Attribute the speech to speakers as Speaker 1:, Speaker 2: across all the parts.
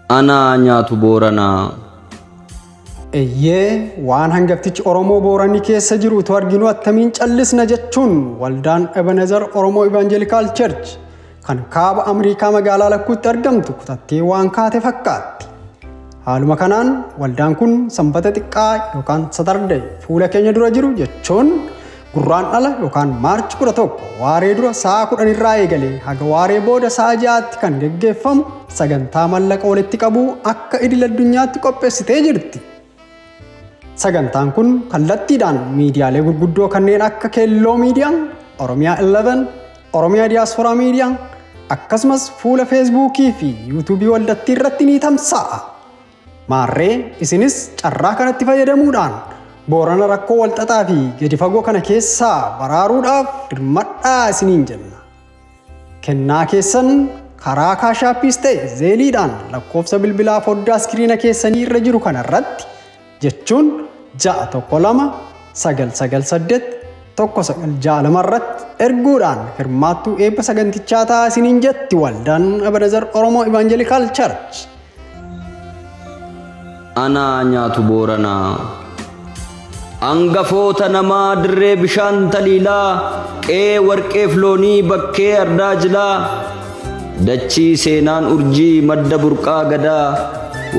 Speaker 1: Anaa nyaatu Booranaa.
Speaker 2: Eeyyee, waan hangaftichi Oromoo Booranii keessa jiru utuu arginuu attamiin callisna jechuun waldaan Ebenezer Oromoo Evangelical Church kan kaaba Ameerikaa magaalaa Lakkuutti argamtu kutattee waan kaate fakkaatti. Haaluma kanaan waldaan kun Sanbata xiqqaa yookaan Saturday fuula keenya dura jiru, jechuun Gurraandhala yookaan March 11, waaree dura sa'a 10 irraa eegalee haga waaree booda sa'a 6tti kan geggeeffamu sagantaa mallaqa walitti qabuu akka idil addunyaatti qopheessitee jirti. Sagantaan kun kallattiidhaan miidiyaalee gurguddoo kanneen akka Keelloo Miidiyaa, Oromiyaa 11, Oromiyaa Diyaasporaa Miidiyaa, akkasumas fuula Feesbuukii fi Yuutuubii waldattii irratti ni tamsa'a. Maarree isinis carraa kanatti fayyadamuudhaan Boorana rakkoo walxaxaa fi gadi fagoo kana keessaa baraaruudhaaf dirmadhaa isiniin jenna. Kennaa keessan karaa Cash Appiis ta'e Zelleiidhaan lakkoofsa bilbilaa foddaa iskiriina keessanii irra jiru kana irratti, jechuun 612 998 1962 irratti erguudhaan hirmaattuu eebba sagantichaa ta'aa isiniin jetti waldaan Ebenezer Oromoo Evangelical Church.
Speaker 1: Anaa nyaatu Booranaa. Hangafoota namaa dirree bishaan taliilaa, qe'ee warqeef loonii, bakkee ardaa jilaa, dachii seenaan urjii, madda burqaa gadaa,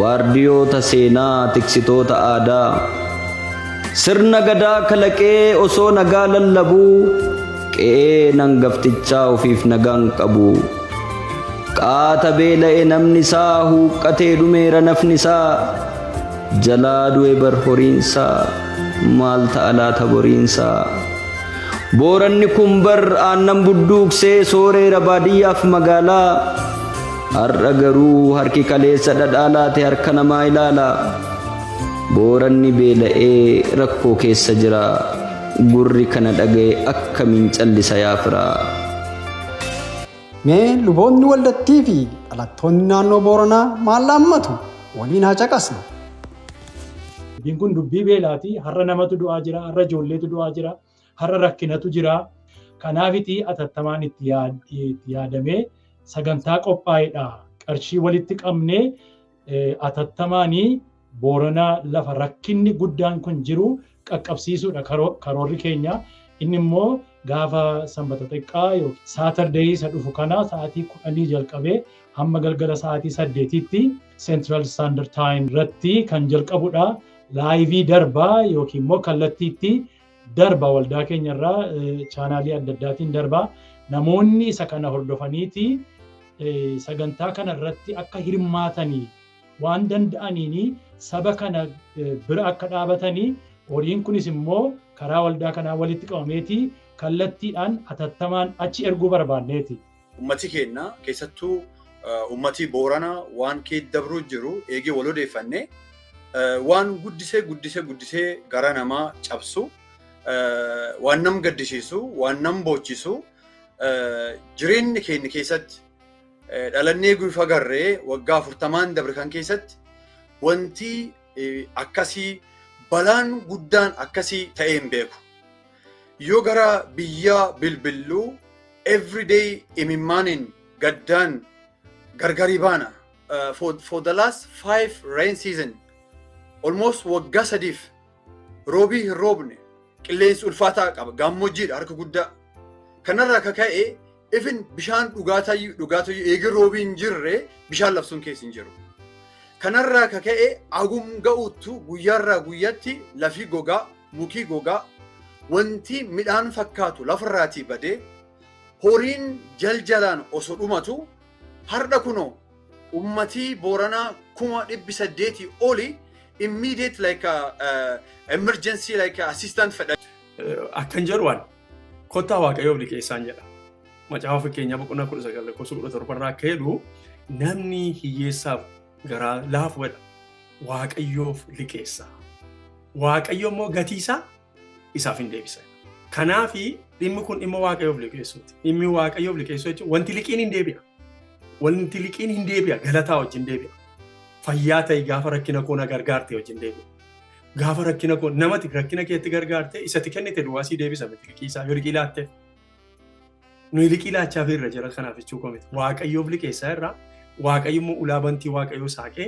Speaker 1: waardiyoota seenaa, tiksitoota aadaa. Sirna gadaa kalaqee osoo nagaa lallabuu, qe'ee hangaftichaa ofiif nagaan qabu. Qaata beela'e namni isaa, huuqqatee dhumeera nafni isaa, jalaa du'e bar horiinsaa, maal ta'a laata boriinsaa? Booranni kun bar aannan budduuqsee sooreera baadiyyaaf magaalaa. Har'a garuu harki kaleessa dhadhaa laate harka namaa ilaala. Booranni beela'ee rakkoo keessa jira. Gurri kana dhaga'e akkamiin callisa yaa firaa?
Speaker 2: Mee luboonni waldattii fi dhalattoonni naannoo Booranaa maal dhaammatu? Waliin haa caqasnu.
Speaker 3: Dubbiin kun dubbii beelaati. Har'a namatu du'aa jira, har'a ijoolleetu du'aa jira, har'a rakkinatu jira. Kanaafiti atattamaan itti yaadamee sagantaa qophaa'edha. Qarshii walitti qabnee atattamaanii Booranaa lafa rakkinni guddaan kun jiru qaqqabsiisuudha karoorri keenya. Inni immoo gaafa Sanbata xiqqaa yookiin Saturday isa dhufu kana sa'aatii 10 jalqabee hamma galgala sa'aatii 8tti Central Standard Time irratti kan jalqabudha. Live darbaa yookiin immoo kallattiitti darba, waldaa keenyarraa chaanaalii adda addaatiin darbaa. Namoonni isa kana hordofaniiti sagantaa kana irratti akka hirmaatanii, waan danda'aniini saba kana bira akka dhaabatanii, horiin kunis immoo karaa waldaa kanaa walitti qabameeti kallattiidhaan atattamaan achi erguu barbaanneeti.
Speaker 4: Ummati keenya, keessattuu ummati Booranaa, waan kee dabruu jiru eegee wal odeeffanne waan guddisee guddisee guddisee gara namaa cabsu, waan nam gaddisiisu, waan nam boochisu, jireenyi keenya keessatti dhalannee guyfa garree waggaa 40n dabre kan keessatti wanti akkasii, balaan guddaan akkasii ta'ee hin beeku. Yoo gara biyya bilbilluu everyday imimmaaniin gaddaan gargarii baana. For the last five rain season, almost waggaa 3f roobii hin roobne. Qilleensi ulfaataa qaba, gammoojjiidha harka guddaa. Kanarraa ka ka'e ifin bishaan dhugaatayyuu eegi roobii hin jirre bishaan labsuun keessa hin jiru. Kanarraa ka ka'e agum ga'uttu guyyaarraa guyyatti lafii gogaa, mukii gogaa, wanti midhaan fakkaatu lafarraatii badee, horiin jaljalaan osoo dhumatu, har'a kunoo ummatii Booranaa 800,000 oli immediate like emergency like assistant fedha.
Speaker 5: Akkan jedhu waan kottaa Waaqayyoof liqeessaan jedha. Macaafa Fakkeenyaa boqonnaa 19 lakkoofsa 17 irraa akka jedhu, namni hiyyeessaaf garaa laafuudha. Waaqayyoof liqeessa. Waaqayyo immoo gatii isaa isaaf hin deebisa. Kanaafi dhimmi kun dhimma Waaqayyoof liqeessuuti. Dhimmi Waaqayyoof liqeessuu jechuun wanti liqiin hin deebi'a. Wanti liqiin hin deebi'a, galataa wajjin deebi'a. Fayyaa ta'e, gaafa rakkina koo na gargaarte wajjin deebi'a. Gaafa rakkina koo namati rakkina keetti gargaarte isatti kennite duwwaa sii deebisa miti liqii isaa yoo liqii laatte. Nuyi liqii laachaa fi irra jira, kanaaf jechuu koo miti. Waaqayyoof liqeessaa irraa Waaqayyo immoo ulaa bantii Waaqayyoo saaqee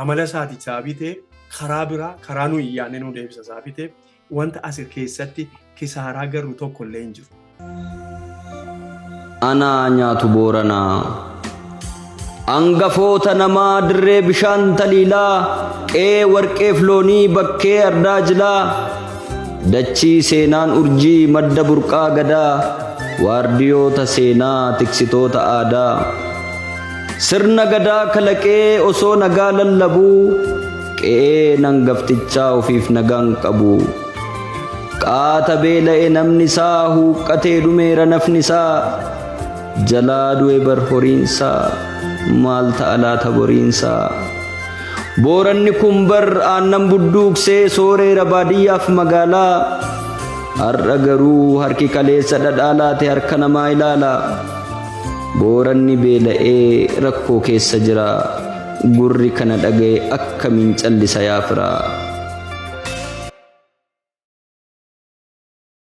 Speaker 5: amala isaati sababii ta'eef karaa biraa karaa nuyi hin yaadne nu deebisa sababii ta'eef wanta as keessatti kisaaraa garuu tokko illee hin jiru.
Speaker 1: Anaa nyaatu Booranaa. Angafoota namaa dirree bishaan taliilaa, qe'ee warqeef loonii bakkee ardaa jilaa, dachii seenaan urjii madda burqaa gadaa, waardiyoota seenaa tiksitoota aadaa. Sirna gadaa kalaqee osoo nagaa lallabuu, qe'ee nangaftichaa ofiif nagaan qabu. Qaata beela'e namni isaa huuqqatee dhumeera nafni isaa, jalaa du'e bar horiinsaa, maal ta'a laata boriinsaa. Booranni kun bar aannan budduuqsee sooreera baadiyyaaf magaalaa. Har'a garuu harki kaleessa dhadhaa laate harka namaa ilaala. Booranni beela'ee rakkoo keessa jira. Gurri kana dhaga'e akkamiin callisa yaa firaa.